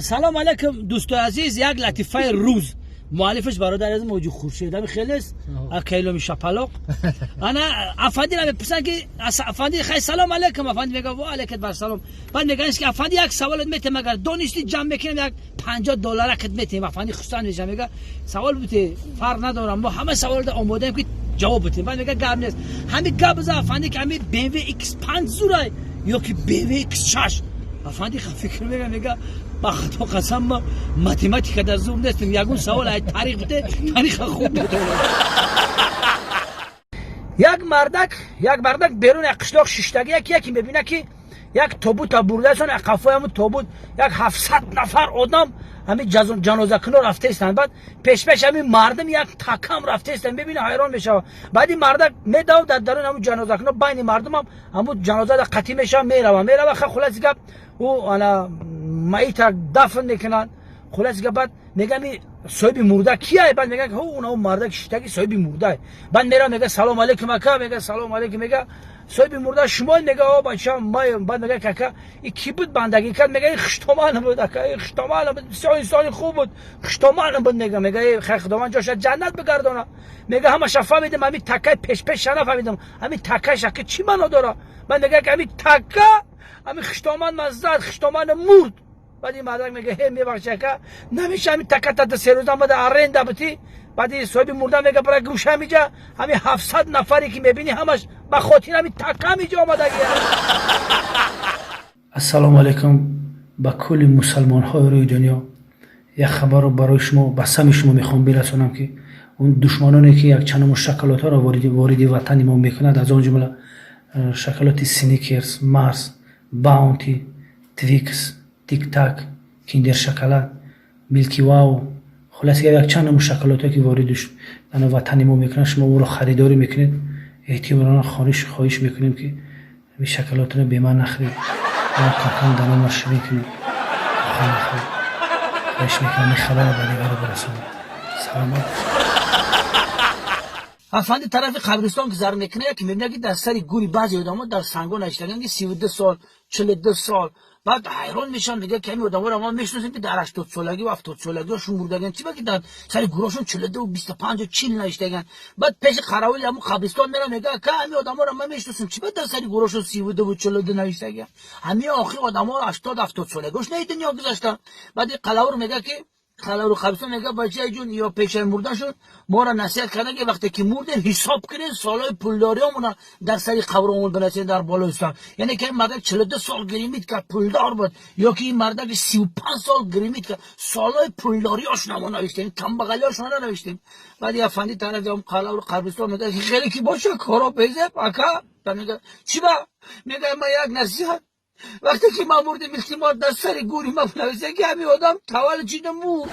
Салом алейкум, дӯстои азиз. Як латифаи рӯз, муаллифаш бародар аз Моҷи Хуршед ами хелес акайломи шапалоқ. Ана афандира мепурсанд, ки афанди, хай, салом алейкум. Афанди мега: ва алейкум бар салом. Баъд мегӯянд, ки афанди, як саволот метем, агар донистӣ, ҷамъ мекунем, як 50 долларакат метем. Афанди хусанд меша, мега: савол бите, фарқ надорам, мо ҳама саволда омодаем, ки ҷавоб битем. Баъд мега: гап нест, ҳами гап биза, афанди, ки ҳами BMW X5 зурай ё ки BMW X6? Афанди фикр мега, мега: ба худо қасам, ма математика дар зур нестем, ягон савол ай таърих бите, тариха хуб медонам. Як мардак берун як қишлоқ шиштагӣ, яке мебина, ки як тобута бурдасон, як қафои ҳамун тобут як 700 нафар одам ҳамин ҷанозакуно рафтаистанд. Баъд пешпеш ҳамин мардум як такам рафтаистанд. Мебина, ҳайрон мешава. Баъд ин мардак медавад дар дарун ҳамун ҷанозакуно, байни мардумам ҳамун ҷаноза да қатӣ мешава, мерава, мерава. Ха, хулоси гап, ӯ ана маита дафн мекунанд. Хулоси гап, баъд мегам: соҳиби мурда кияй? Баъд меган, ҳо, уна марда шиштаги соҳиби мурдай. Баъд мера, мега: салом алейкум, ака. Мега: салом алейкум. Мега: соҳиби мурда шумо? Мега: о, бача, май. Баъд мега: кака, и ки буд, бандагӣ кард? Мега: и хуштоман буд, ака, и хуштоман буд, бисёр инсони хуб буд, хуштоман буд. Мега: хай, худованд ҷоша ҷаннат бигардона. Мега: ҳамаша фаҳмидам, ҳамин такаи пешпеша нафаҳмидам, ҳамин такаша ки чӣ маъно дора? Баъд мега, ки ҳамин така ҳамин хуштоман ман зад, хуштоман мурд. Баъд ин мардак мега: ҳе, мебахши, ака, намеша ҳамин таката 3 рӯза омада аренда бутӣ? Баъди соҳиби мурда мега: бара гӯша, ҳамиҷа ҳамин 700 нафаре, ки мебинӣ, ҳамаш ба хотир ҳамин така ҳамиҷа омадагия. Ассалому алайкум ба кулли мусалмонҳои рӯи дунё. Як хабарро барои шумо, ба сами шумо мехоҳам бирасонам, ки он душманоне, ки якчанд шоколадҳоро вориди ватани мо мекунад, аз он ҷумла шоколади Сникерс, Марс, Баунти, Твикс, Тиктак, Киндер шоколад, Милки Вау, хулоса, якчанд намуд шоколадҳое, ки вориди ватани мо мекунанд, шумо ӯро харидорӣ мекунед, эҳтимолан хоҳиш мекунем, ки ҳамин шоколадро беман нахӯред, камкам данонро ширин кунед, нахӯред. Хоҳиш мекунам, ин хабарро ба дигаро бирасонед. Саломат. Афанди тарафи қабристон гузар мекунад, яке мебинад, ки дар сари гури баъзе одамо дар санго навиштаган, ки 32 сол, 42 сол. Баъд ҳайрон мешавам, мега, ки ҳамин одаморо мо мешиносем, ки дар 80 солагӣ ва 70 солагиҳошон мурдаган, чи ба ки дар сари гурҳошон 42, 25, 40 навиштаган? Баъд пеши қаравули ҳамун қабристон мерам, мега: ака, ҳамин одаморо ман мешиносам, чи ба дар сари гурҳошон 32ву 42 навиштаган? Ҳамин охир одамо 80, 70 солагиҳош наи дунё гузаштан. Баъд қалавур мега, ки қалавру қабристон мега: бачаҷун, ё пешаи мурдашон моро насиҳат кардан, ки вақте ки мурдем, ҳисоб кунем, солҳои пулдориёмона дар сари қабромон бинасем, дар болоистон. Яъне ки ин мардак 42 сол гремит кард, пулдор буд, ё ки ин мардак 35 сол гремит кард, солҳои пулдориёшона мо навиштем, камбағалиёшона нанавиштем. Баъд афанди тарафи қалавру қабристон мега: хеле ки боша, коро безеб, ака. Мега: чӣ ба? Мега: ма як насиҳат, вақте ки ман мурдем, илтимос, дар сари гури ма нависта, ки ҳамин одам таваллуд шида мурд.